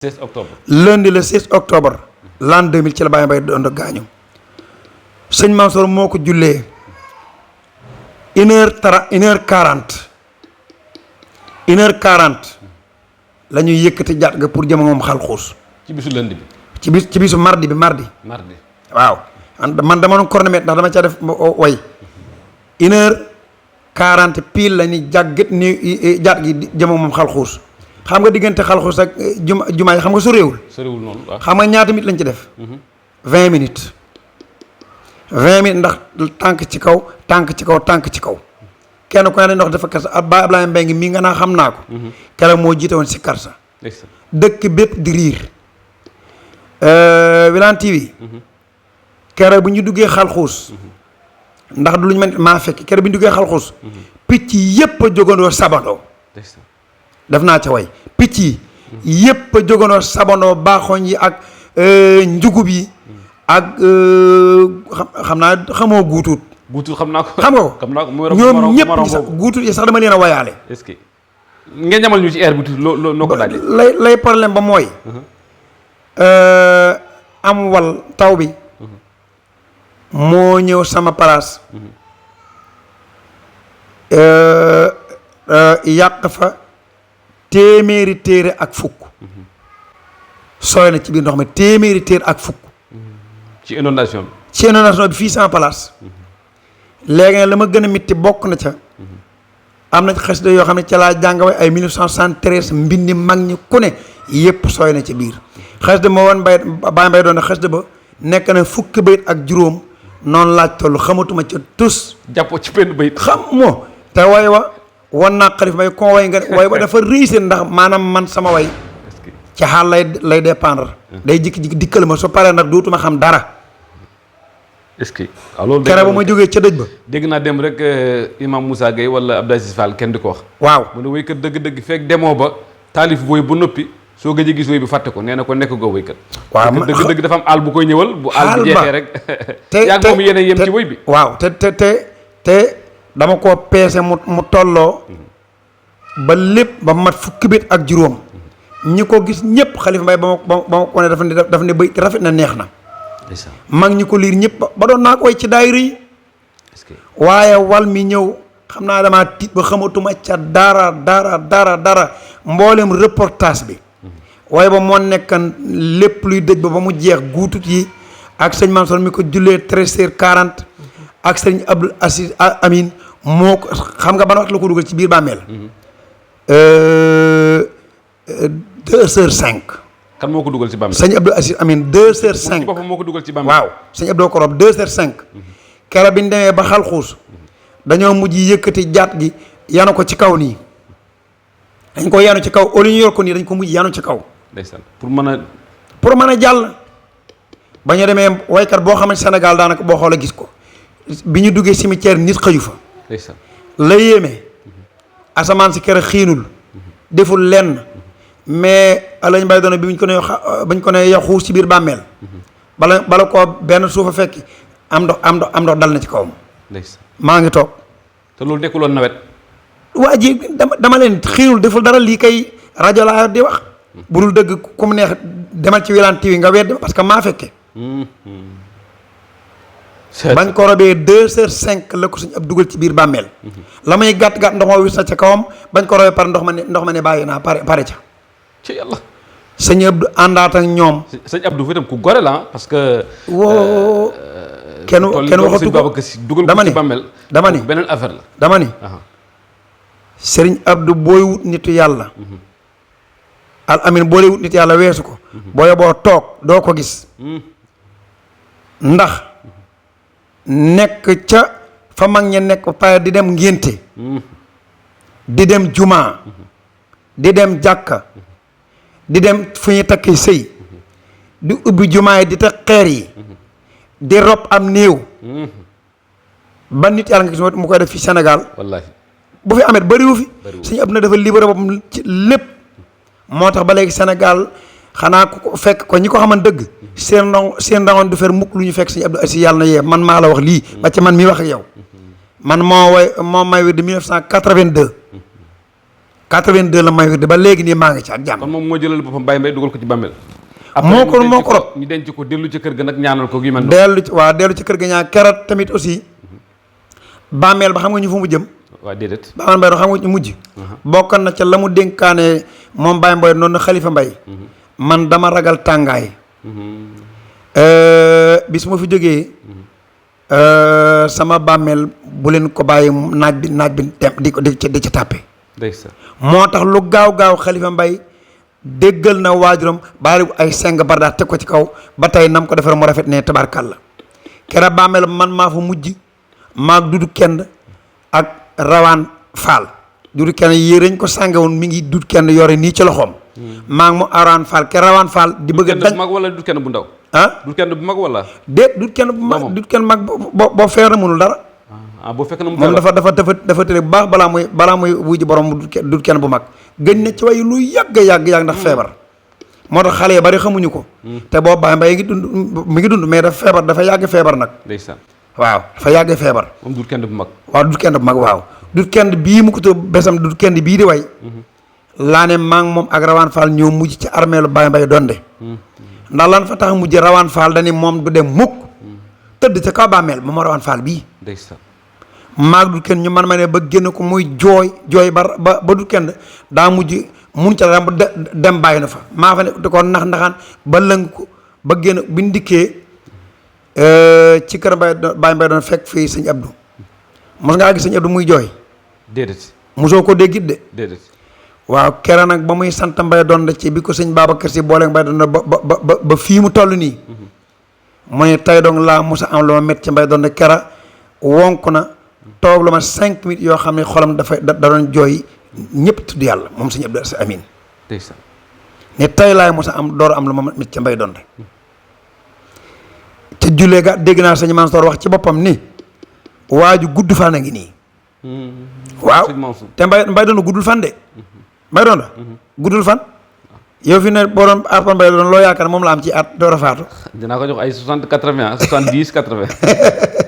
16 octobre. lundi le 16 octobre l'an 2000 ci la Baye Mbaye doon gaañu sëñ Mansour moo ko jullee 1h40 la ñuy yëkkati jaat ga pour jëm moom xalxuus. ci bisu lundi bi. ci bisu mardi bi mardi. waaw man dama doon cornemètre ndax dama ca def way 1h40 pile la ñuy jàggat ni jaat gi jëm moom xalxuus. xam nga diggante xalxus ak jumaa yi xam nga soriwul noonu waaw. xam nga ñaata minutes lañ ci def 20 minutes ndax tànk ci kaw tànk ci kaw kenn ku ne ndox dafa karsa ba Ablaye Mbengue mii nga naa xam naa ko keroog moo jiite woon si karsa dëkk bépp di riir Wilane TV keroog bu ñu duggee xalxuus ndax du luñ mën maa fekk keroog bu ñu duggee xalxuus picc yépp a jógandoo sabandoo def naa ca way picc yi yépp a jógandoo sabandoo baaxooñ yi ak njugub yi ak xam naa xamoo guutuut xam naa ko xam nga ko ñoom ñëpp ñi sax guutuut yi sax dama leen a wayaale. est-ce que ngeen ñamal ñu ci air bi tuuti loo noo ko daajee. lay problème ba mooy am wal taw bi moo ñëw sama place yàq fa téeméeri téere ak fukk sooy na ci biir ndox mi téeméeri téere ak fukk ci inondation bi fii sama place léegi nag la ma gën a mitti bokk na ca am na xasida yoo xam ne ca laa jàngawee ay 1973 mbindi mag ñi ku ne yépp sooy na ci biir xasida ma woon Baye Mbaye doon na xasida ba nekk na fukki bayit ak juróom noonu laaj toll xamatuma ca tus jàppoo ci benn bayit xam moo te way wa wan naa xalif may ko way nga way ba dafa réussir ndax maanaam man sama way ci xaal lay dépendre day jikki-jikki dikkal ma su paree nag dootuma xam dara est-ce que loolu kere ba ma jógee ca dëj ba dégg naa dem rek imam Moussa Gueye wala Abdou Aziz Fall kenn di ko wax waaw mu ne waykat dëgg-dëgg fekk demoo ba taalif woy ba noppi soo gëj a gis woy bi fàtte ko nee na ko nekk goo waykat waaw dëgg dafa am àll bu koy ñëwal bu àll bi jeexee rek te yaa ngi moom yéen a yem ci woy bi waaw te dama koo peese mu tolloo ba lépp ba mat fukki bit ak juróom ñi ko gis ñëpp Xalifa Mbaye ba ma ko ne dafa ne bay rafet na neex na mag ñi ko liir ñëpp ba doon naa ko way ci daayira yi waaye wal mi ñëw xam naa damaa tiit ba xamatuma ca dara mboolem reportage bi waaye ba moo nekkan lépp luy dëj ba mu jeex guutut yi ak sëñ Mansour mi ko jullee 13h40 ak sëñ Abdou Aziz Amin moo ko xam nga ban waxtu la ko dugal ci biir bàmmeel 2h05 kan moo ko dugal ci bàmmeel sëñ Abdou Aziz Amin 2h05 boppam moo ko dugal ci bàmmeel waaw sëñ Abdou ko rob 2h05 keroog bi ñu demee ba xalxuus dañoo mujj yëkkati jaat gi yanu ko ci kaw nii dañ ko yanu ci kaw au lieu ñu yor ko nii dañ ko mujj yanu ci kaw ndeysaan pour mën a jàll ba ñu demee waykat boo xam ne Sénégal daanaka boo xoolee gis ko bi ñu duggee cimetière nit xëyu fa ndeysaan la yéeme asamaan si keroog xiinul deful lenn mais Alañ Mbay doon bi bañ ko ne yaxuus ci biir bàmmeel bala koo benn suufa fekki am ndox dal na ci kawam maa ngi toog te loolu nekkuloon nawet waa ji dama leen xiinul deful dara lii kay rajo laa di wax bu dul dëgg ku mu neex demal ci Wilane TV nga weddi parce que maa fekke bañ ko robee 2h05 la ko suñ ab dugal ci biir bàmmeel la may gàtt ndox ma wis na ca kawam bañ ko robee par ndox ma ne bàyyi naa pare ca ci yàlla sëñ Abdou àndaat ak ñoom sëñ Abdou fi tam ku gore la parce que woo kenn waxatu ko dama ni beneen affaire la dama ni sëriñ Abdou booy wut nitu yàlla al amin boo dee wut nit yàlla weesu ko booy boo toog doo ko gis ndax nekk ca fa mag ña nekk ba pare di dem ngénte di dem jumaa di dem jàkka di dem fu ñuy takki sëy di ubbi jumaa yi di teg xeer yi di rob am néew ba nit yàlla nga gis mu koy def fi Sénégal wallaahi bu fi amet bëriwu fi suñu ëpp na dafa libéré boppam ci lépp moo tax ba léegi Sénégal xanaa ku fekk ko ñi ko xaman dëgg seen rangoon du fer mukk lu ñu fekk suñu Abdou Aziz yàlla na yee man maa la wax lii ba ci man mi wax ak yow man moo may wi de 1982 82 la may wirde ba léegi nii maa ngi ci ak jàmm. kon moom moo jëlal boppam Baye Mbaye dugal ko ci bàmmeel. moo ko rob ñu denc ko dellu ci kër ga nag ñaanal ko gi man. dellu ci kër ga ñaan keroog tamit aussi bàmmeel ba xam nga ñu fu mu jëm. waaw déedéet. bàmmeel Mbaye xam nga ñu mujj. bokk na ca la mu dénkaane moom Baye Mbaye noonu Xalifa Mbaye. man dama ragal tàngaay. bis ma fi jógee. sama bàmmeel bu leen ko bàyyi naaj bi dem di ci tàppe. moo tax lu gaaw Xalifa Mbaye déggal na waajuram baari ay seng bardaat teg ko ci kaw ba tey nam ko defar mu rafet ne tabaarkàlla kera bàmmeel man maa fa mujj maag dudu kenn ak rawaan faal dudu kenn yéreñ ko sàngewoon mi ngi dudu kenn yore nii ci loxoom maag mu rawaan faal ke rawaan faal di bëgg a dañ mag wala dudu kenn bu ndaw dudu kenn bu mag wala déet dudu kenn bu mag dudu kenn mag boo feer na mënul dara boo fekk na moom dafa tële bu baax balaa muy wuy ji borom dudu kenn bu mag gëj na ci way lu yàgg ndax feebar moo tax xale yi bari xamuñu ko te boobu Baye Mbaye mi ngi dund mais dafa feebar dafa yàgg feebar nag ndeysaan waaw dafa yàgg feebar moom dut kenn bu mag waaw dut kenn bu mag waaw dut kenn bii mu ko tudd besam dut kenn bii di way laa ne maa ngi moom ak Rawaan Fall ñoo mujj ci armeelu Baye Mbaye donde ndax lan fa tax mujj Rawaan Fall dani moom du dem mukk tëdd ca kaw bàmmeel moom Rawaan Fall bii ndeysaan maag dut kenn ñu man ma ne ba génn ko muy jooy ba dut kenn daa mujj mun ca ram dem bàyyi na fa maa fa ne di ko naxaan ba lëng ko ba génn bi ñu dikkee ci kër Baye Mbaye doon fekk fii sëñ Abdou mos ngaa gis sëñ Abdou muy jooy déedéet mosoo ko déggit de déedéet waaw kera nag ba muy sant Mbaye doon ci bi ko sëñ Babacar Si boole Mbaye doon ba fii mu toll nii mu ne tey dong laa mos a am lu ma métti ci Mbaye doon kera wonk na toog la ma 5 minutes yoo xam ne xolam da doon jooy ñëpp tudd yàlla moom sëñ Abdou Amin ne tey laay mos a am door am lu ma mit ca Mbaye doon ca jullee ga dégg naa sëñ Mansour wax ci boppam ni waaju gudd fan a ngi nii waaw te Mbaye doon guddul fan de Mbaye doon guddul fan yow fi ne boo doon arpon Mbaye doon loo yaakaar moom la am ci at door a faatu dinaa ko jox ay 60 80 70 80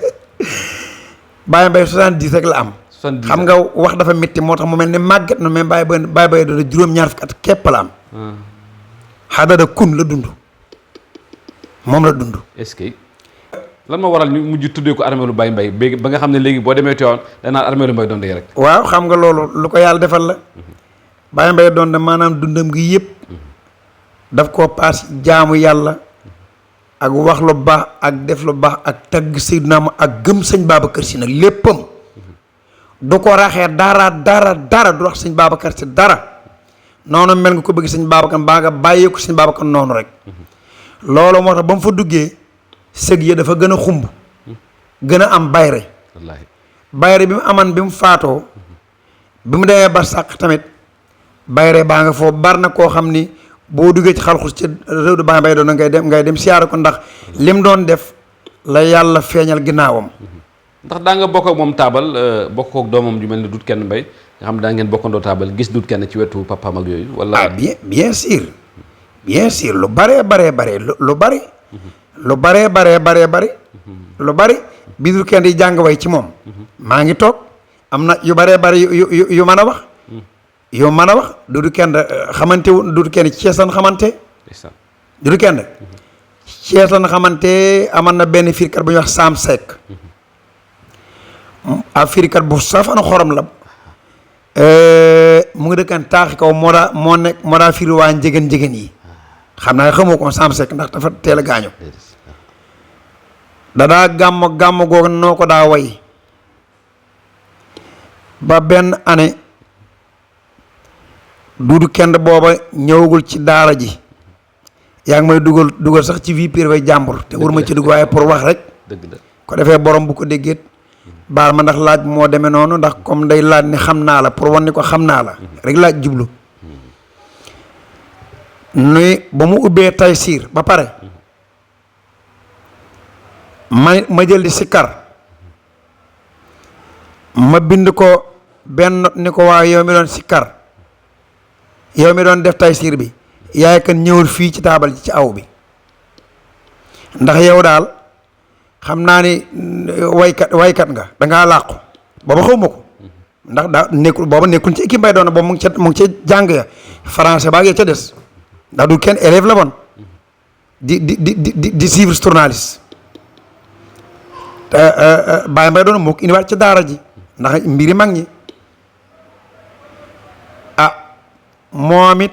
Baye Mbaye 70 rek la am. 70 xam nga wax dafa métti moo tax mu mel ni màgget na mais Baye Mbaye doon juróom-ñaar fukki at képp la am. xadada kun la dund moom la dund. est-ce que lan ma waral ñu mujj tuddee ko armeelu Baye Mbaye ba nga xam ne léegi boo demee Tiwaawan danaa armeelu Mbaye Donde rek. waaw xam nga loolu lu ko yàlla defal la. Baye Mbaye Donde maanaam dundam gi yëpp daf koo paas jaamu yàlla. ak wax lu baax ak def lu baax ak tagg Seydina ma ak gëm sëñ Babacar Si nag léppam du ko raxee dara du wax sëñ Babacar Si dara noonu mel nga ko bëgg sëñ Babacar baa nga bàyyee ko sëñ Babacar noonu rek loolu moo tax ba mu fa duggee sëg yi dafa gën a xumb gën a am bayre wallaahi bayre bi mu aman bi mu faatoo bi mu demee ba sàq tamit bayre baa nga foofu bar na koo xam ni boo duggee ci xalxus ci réew du Baye Mbaye doon ngay dem siyaare ko ndax lim doon def la yàlla feeñal ginnaawam. ndax daa nga bokk ak moom taabal bokk ak doomam ju mel ni Dut Kenn Mbaye nga xam daa ngeen bokkandoo taabal gis Dut Kenn ci wetu papaam ak yooyu. wala bien sûr lu baree lu bari bi Dut Kenn di jàng way ci moom. maa ngi toog am na yu baree bari yu mën a wax. yow mën a wax Dudu Kenn xamante wu Dudu Kenn Cees lan xamante Dudu Kenn Cees lan xamante aman na benn firikat bu ñuy wax Saam Seck ab firikat bu safana xorom la mu ngi dëkkan taaxi kaw moo daa firi waa njëgën yi xam naa xamoo ko Saam Seck ndax dafa teel a gaañu dadaa gàmm googu noo ko daa way ba benn année Dudu Kenn booba ñëwagul ci daara ji yaa ngi may dugal sax ci vie privée jàmbur te war ma ci dugg waaye pour wax rek ko defee borom bu ko déggeet baal ma ndax laaj moo demee noonu ndax comme day laaj ni xam naa la pour wan ni ko xam naa la rek laaj jublu nuy ba mu ubbee Taysiir ba pare ma jël di sikkar ma bind ko benn ni ko waa yow mi doon sikkar yow mi doon def Taysiir bi yaay kan ñëwul fii ci taabal ji ci aw bi ndax yow daal xam naa ni waykat nga dangaa làqu booba xaw ma ko ndax daa nekkul booba nekkul ci équipe Mbaye Donde boobu mu ngi ca jàng ya français baa ngee ca des ndax du kenn élève la woon di suivre journaliste Baye Mbaye Donde moo ko indiwaat ca daara ji ndax mbiri mag ñi moom it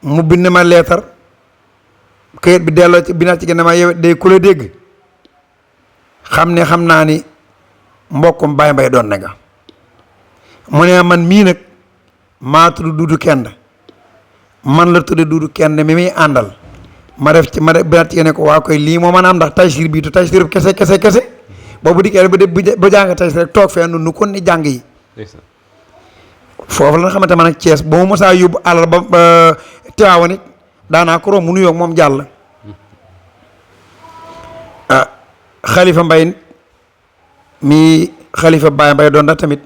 mu bind ma leetar këyit bi delloo ci binaat ci gën ma yow day ku la dégg xam naa ni mbokkum Baye Mbaye Donde nga mu ne man mii nag maa tudd Duudu Kend man la tudd Duudu Kend mi muy àndal ma def binaat ci gën ko waa koy lii moo mën a am ndax Taysiir bii tu Taysiir kese boobu dikkee ba jàng Taysiir rek toog fee nu kon ni jàng yi foofu la nga xamante man ak Thiès ba mu mosaa yóbbu àllar ba Tiwaawan it daanaa ko romb mu nuyoo moom jàll Xalifa Mbay mi Xalifa Baye Mbaye Donde tamit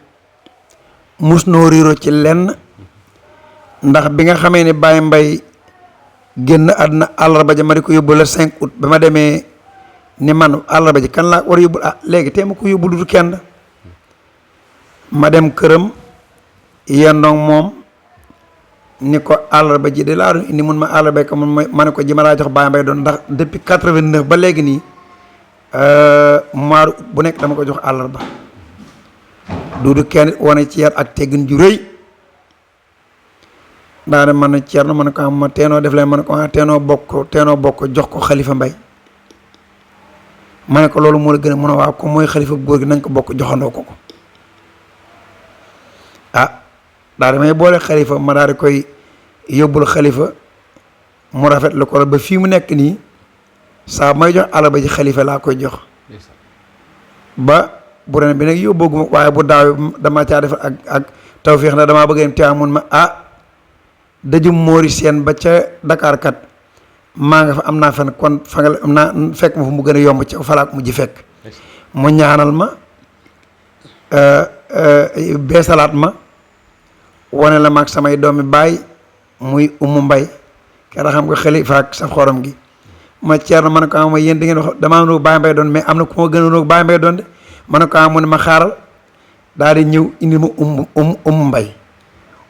mus noo riiroo ci lenn ndax bi nga xamee ne Baye Mbaye génn àdduna àllarba ja ma di ko yóbbu le 5 août ba ma demee ni man àllarba ji kan laa war a yóbbu léegi te ma ko yóbbu du kenn ma dem këram yendoog moom ni ko àllarba ji de laa doon indi mun ma àllarba ka mun ma ne ko ji ma laa jox Baye Mbaye Donde ndax depuis 89 ba léegi nii mois bu nekk dama ko jox àllarba Duudu Kend wane ci yar ak teggin ju rëy daa de man Ceerno ma ne ko ma teenoo def leen ma ne ko teenoo bokk jox ko Xalifa Mbay ma ne ko loolu moo la gën a mën a waaw ko mooy xalifa góor gi nañ ko bokk joxandoo ko daa damay boole Xalifa ma daal di koy yóbbul Xalifa mu rafet la ko ba fii mu nekk nii saa may jox àllarba ji Xalifa laa koy jox ba bu ren bi nag yóbbooguma waaye bu daaw dama caa def ak tawféex na damaa bëgg dem Tiwaawan mun ma dëjum Moori Seen ba ca Dakar kat maa nga fa am naa fen kon fa nga am naa fekk ma fa mu gën a yomb ci falaak mujj fekk mu ñaanal ma beesalaat ma wane la maag samay doomi baay muy Umu Mbay kera xam nga Xalifa ak sa xorom gi ma Ceerno ma ne ko ma yéen da ngeen wax damaa nuroog Baye Mbaye Donde mais am na ku ma gën a nuroog Baye Mbaye Donde ma ne ko mu ne ma xaaral daal di ñëw indi ma Umu Mbay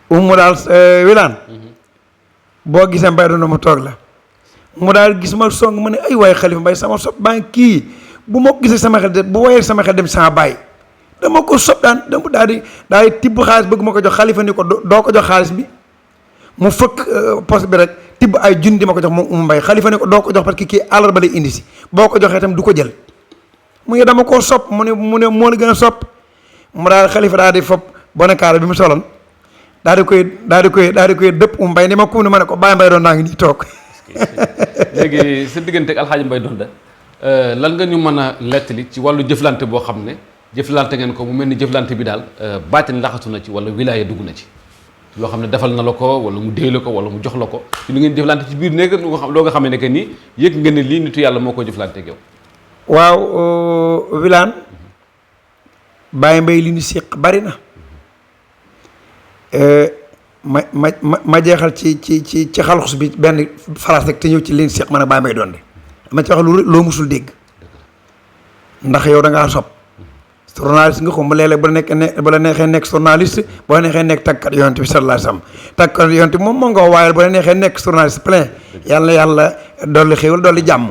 Umu daal wilaan boo gisee Mbaye Donde ma toog la mu daal gis ma song ma ne ay waaye Xalifa Mbay sama sob baa ngi kii bu ma ko gisee sama xel de bu woyee sama xel dem sama baay dama ko sob daal di tibb xaalis bëgg ma ko jox Xalifa ni ko doo ko jox xaalis bi mu fëkk poste bi rek tibb ay junni di ma ko jox moom Umu Mbay Xalifa ni ko doo ko jox parce que kii àllarba lay indi si boo ko joxee itam du ko jël mu ngi dama koo sopp mu ne moo la gën a sopp mu daal Xalifa daal di fopp bonekaar bi mu soloon daal di koy dëpp Umu Mbay ni ma kum ne ma ne ko Baye Mbaye Donde naa ngi nii toog léegi sa diggante ak Alxaaji Mbaye Donde lan nga ñu mën a lettali ci wàllu jëflante boo xam ne jëflante ngeen ko mu mel ni jëflante bi daal baatin laxatu na ci wala wilaaya dugg na ci loo xam ne defal na la ko wala mu déy la ko wala mu jox la ko ci lu ngeen jëflante ci biir néeg loo nga xam ne que nii yëg nga ne lii nitu yàlla moo ko jëflante ak yow. waaw Wilane Baye Mbaye li ñu séq bari na ma jeexal ci xalxus bi benn phrase rek te ñëw ci li ñu séq man a Baye Mbaye Donde ma ci wax lu loo musul dégg ndax yow da ngaa sob journaliste nga ko mu léeg-léeg bu la neexee nekk journaliste boo la neexee nekk tàggat yonent bi sallallahu alayhi wasallam tàggat yonent bi moom moo nga waaye bu la neexee nekk journaliste plein yàlla dolli xéwal dolli jàmm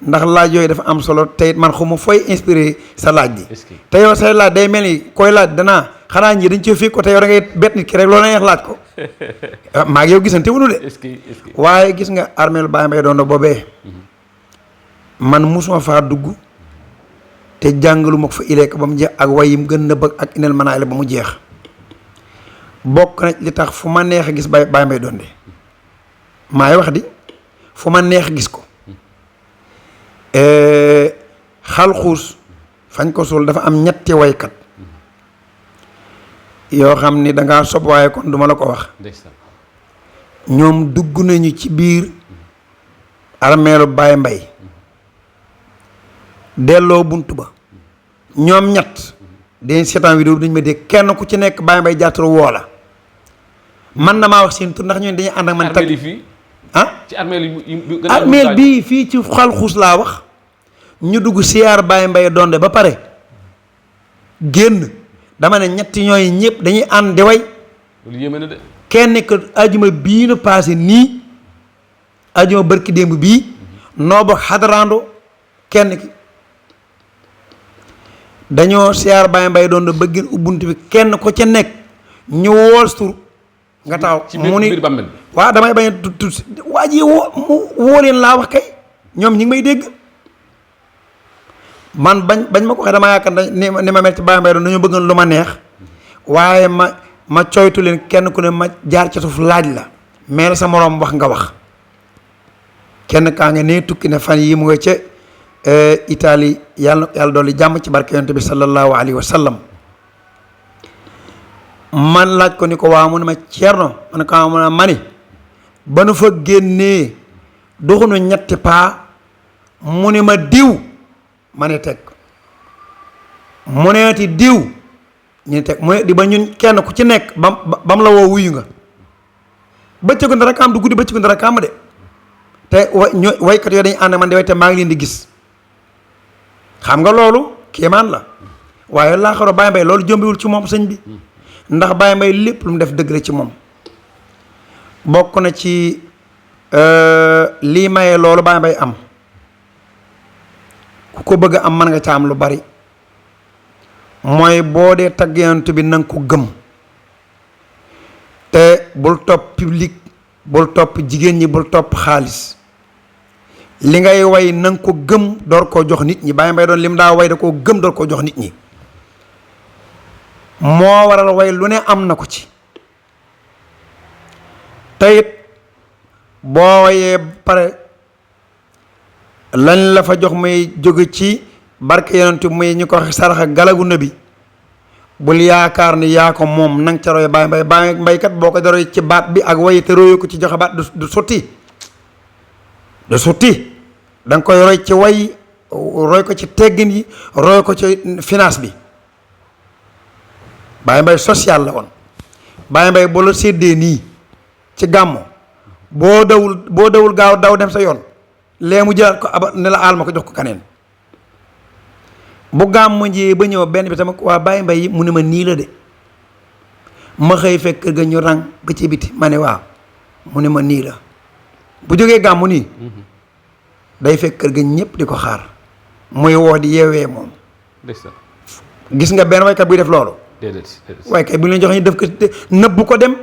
ndax laaj yooyu dafa am solo te it man xuma fooy inspiré sa laaj bi te yow say laaj day mel ni koy laaj danaa xanaa ñii dañ ci fii ko te yow da ngay bett nit ki rek loolu la neex laaj ko maa ngi yow gisante wunu de waaye gis nga armeelu Baye Mbaye Donde boobee man musuma faa dugg te jàngalu ma ko fa ileeka ba mu jeex ak wayim gën na bëgg ak inel manaay la ba mu jeex bokk na li tax fu ma neex a gis Baye Mbaye Donde maay wax di fu ma neex gis ko xalxuus fañ ko suul dafa am ñetti waykat yoo xam ni dangaa sob waaye kon duma la ko wax ñoom dugg nañu ci biir armeelu Baye Mbaye delloo bunt ba ñoom ñett dañ seetaan vidéo bi dañu ma dégg kenn ku ci nekk Baye Mbaye jàttaru woo la man na maa wax seen tur ndax ñooñu dañuy ànd ak man tag ci armeel bii fii ci xalxuus laa wax ñu dugg siyaar Baye Mbaye Donde ba pare génn dama ne ñetti ñooy ñëpp dañuy ànd di way. loolu yéeme na de. kenn que ajuma bii nu passé nii ajuma barki démb bii noo bokk xadaraando kenn ki dañoo siyaar Baye Mbaye doon bëggin ubbuntu bi kenn ko ca nekk ñu wool tur nga taw mu ni waaw damay bañ tu waa ji woo leen laa wax kay ñoom ñi ngi may dégg man bañ ma ko waxee dama yaakaar ni ma mel ci Baye Mbaye doon dañoo bëggoon lu ma neex waaye ma coytu leen kenn ku ne ma jaar ci suuf laaj la mais sa moroom wax nga wax kenn kaa nga nee tukki ne fan yi mu nga ca Italie yàlla dolli jàmm ci barke yonent bi sallallahu alayhi wa sallam man laaj ko ni ko waa mu ne ma Ceerno man ko mu ne mani ba nu fa génnee doxunu ñetti paa mu ne ma diw ma ne teg mu neeti diw ñu teg mu ne di ba ñun kenn ku ci nekk bam la woo wuyu nga bëccëgu ndara kaam du guddi bëccëgu ndara kaam de te waykat yooyu dañu ànd man di way te maa ngi leen di gis xam nga loolu kéemaan la waaye laa xaro Baye Mbaye loolu jombiwul ci moom sëñ bi ndax Baye Mbaye lépp lu mu def dëgg la ci moom bokk na ci lii maye loolu Baye Mbaye am ku ko bëgg am mën nga ca am lu bari mooy boo dee tagg Yonent bi na nga ko gëm te bul topp public bul topp jigéen ñi bul topp xaalis li ngay way na nga ko gëm door koo jox nit ñi Baye Mbaye doon lim daa way da koo gëm door koo jox nit ñi moo waral way lu ne am na ko ci teyit boo wayee pare lañ la fa jox muy jóge ci barke Yonent muy ñu ko saraxa galagu nabi bul yaakaar ni yaa ko moom nang ca roy Baye Mbaye Baye Mbaye kat boo ko da roy ci baat bi ak waye te royu ko ci joxe baat du sotti du sotti da nga koy roy ci way roy ko ci teggin yi roy ko ci finance bi Baye Mbaye social la woon Baye Mbaye boo la séddee nii ci gàmmo boo dawul gaaw daw dem sa yoon lee mu jëlaat ko aba ne la aal ma ko jox ko kaneen bu gàmmo njiyee ba ñëw benn bi tamit waa Baye Mbaye yi mu ne ma nii la de ma xëy fekk kër ga ñu rang ba ci biti ma ne waaw mu ne ma nii la bu jógee gàmmu nii day fekk kër ga ñëpp di ko xaar muy woo di yeewee moom gis nga benn waykat buy def loolu waaye kay bu ñu leen joxe ñu def ko nëbbu ko dem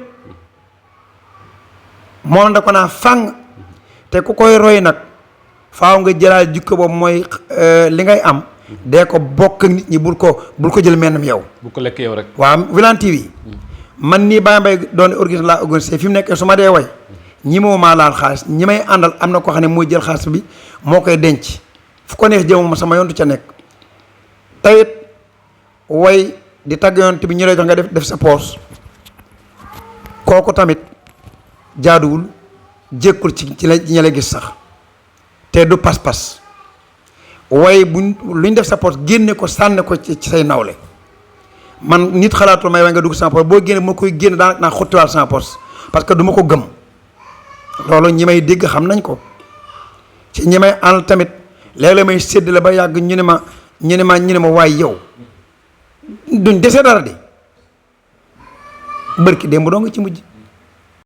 moom da ko naa fàng te ku koy roy nag faaw nga jëlaat jikko boobu mooy li ngay am dee ko bokk ak nit ñi bul ko jël mennam yow bu ko lekk yow rek waaw Wilane TV man nii Baye Mbaye doon organiser laa organiser fi mu nekkee su ma dee way ñi maa laal xaalis ñi may àndal am na ko xam ne mooy jël xaalis bi moo koy denc fu ko neex jëmuma sama yontu ca nekk tayit way di tagg Yonent bi ñu lay jox nga def sa poos kooku tamit jaaduwul jékkul ci la ña lay gis sax te du pas-pas way buñ lu ñu def sa poos génne ko sànne ko ci say nawle man nit xalaatul may way nga dugg sama poos boo génne ma koy génne daanaka naa xottiwaal sama poos parce que du ma ko gëm loolu ñi may dégg xam nañ ko ci ñi may ànd tamit léeg-léeg may séddale ba yàgg ñu ne ma waaye yow duñ dese dara de bërki démb doo nga ci mujj